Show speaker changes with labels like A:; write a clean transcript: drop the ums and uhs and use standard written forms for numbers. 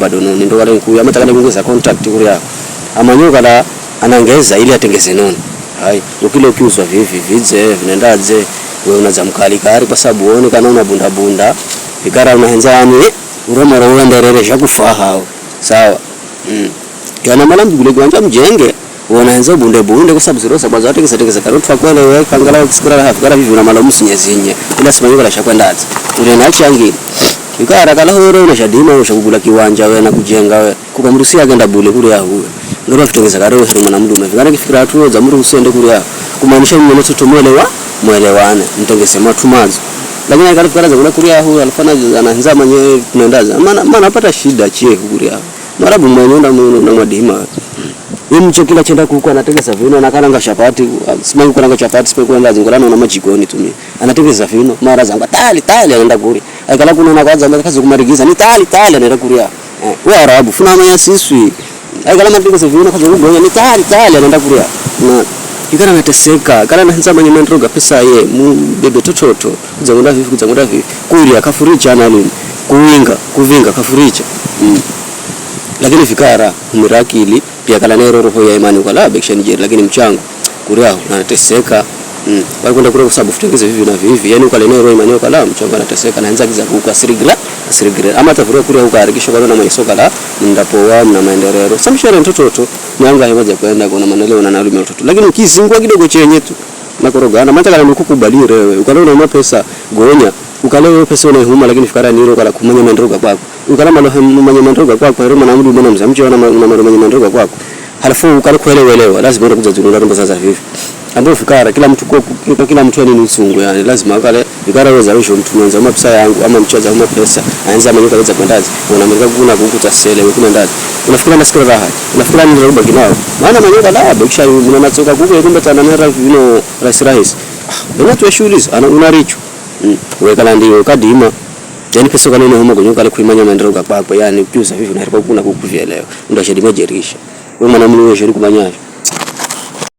A: bado noni ndo kale nkuya ama takale kuongeza contract kuri yako amanyoka la anangeza ili atengeze noni hai ukile ukiuzwa vivi vidze vinaendaje wewe unaza mkali kari kwa sababu uone kana una bunda bunda ikara unahenza yani uromoro uenderere zvakufaha sawa kana mala mgule gwanja mjenge unahenza bunde bunde kwa sababu zirosa kwanza watekesa tekesa karotfa kwelewe kangala kisikura hafu kala vivi una mala musinyezinye ila simanyoka la shakwendaza ule na changi ikara kala horo una shadima ushakugula kiwanja we na kujenga we kukamrusia agenda bule kule yahuwe ngero vitengeza karo heri mwana mdume vikana kifikira atu za mru usende kule yahu kumaanisha mwana toto mwelewa mwelewane mtengese matumazo lakini akala fikira za kula kule yahu alifana anaanza mwenyewe tunaendaza maana maana apata shida chie kule yahu marabu mwenyewe na mwadima mcho kila chenda kuku anatengeza vino anakaranga chapati simangu karanga chapati sipe kwenda zingolana na majikoni tumie anatengeza vino mara zanga tali tali anaenda kuri akala kuna na kwanza kazi kumarigiza ni tali tali anaenda kuria we arabu funa manya siswi akala matengeza vino kazi kugonya ni tali tali anaenda kuria na ikana nateseka kana naanza manya mandroga pesa ye mu bebe tototo kuzangunda vivi kuzangunda vivi kuria kafuricha analini kuwinga kuvinga kafuricha lakini fikara mirakili pia kala nero roho ya imani kwa la bekisha Nigeria lakini mchango kuria unateseka walikwenda kule kwa sababu futengeze vivi na vivi yani ukale nero imani kwa la mchango anateseka na anza kiza kuka sirigra sirigra ama tafuria kuria ukaharikisha kwa na maisoka la ndapo wa na maendeleo samshara mtoto to nyanga hewaza kwenda kuna maneno na nalume mtoto lakini ukizingua kidogo chenye tu nakorogana mata kala nukukubali wewe ukale una pesa gonya ukale wewe pesa unaihuma lakini fikara niro kala kumanya maendeleo kwako ukala malo manya maendeleo kwako hero mwana mdu mwana mzamchi wana mwana manya maendeleo kwako halafu ukala kuelewelewa lazima unakuja zungumza mambo sasa hivi ambapo fikara kila mtu kwa kila mtu yani ni msungu yani lazima akale fikara wewe zawisho mtu mwanza ama pesa yangu ama mchaza ama pesa anza mwenyewe kaweza kwendazi unamweka kuna kukuta sele wewe kuna ndazi unafikira nasikira raha unafikira ni roba kinao maana mwenyewe kala bekisha unatsoka kuko kumbe tanamera vino rahisi rahisi ah tu shughuli ana unaricho wekala ndiyo kadima yani pesa kana ino homa gonyoka kuimanya maendeleo kwako yani ukiuza vivi unaharibu kuna kukuvyelewa ndashadi majerisha wewe mwanamume wewe shari kumanya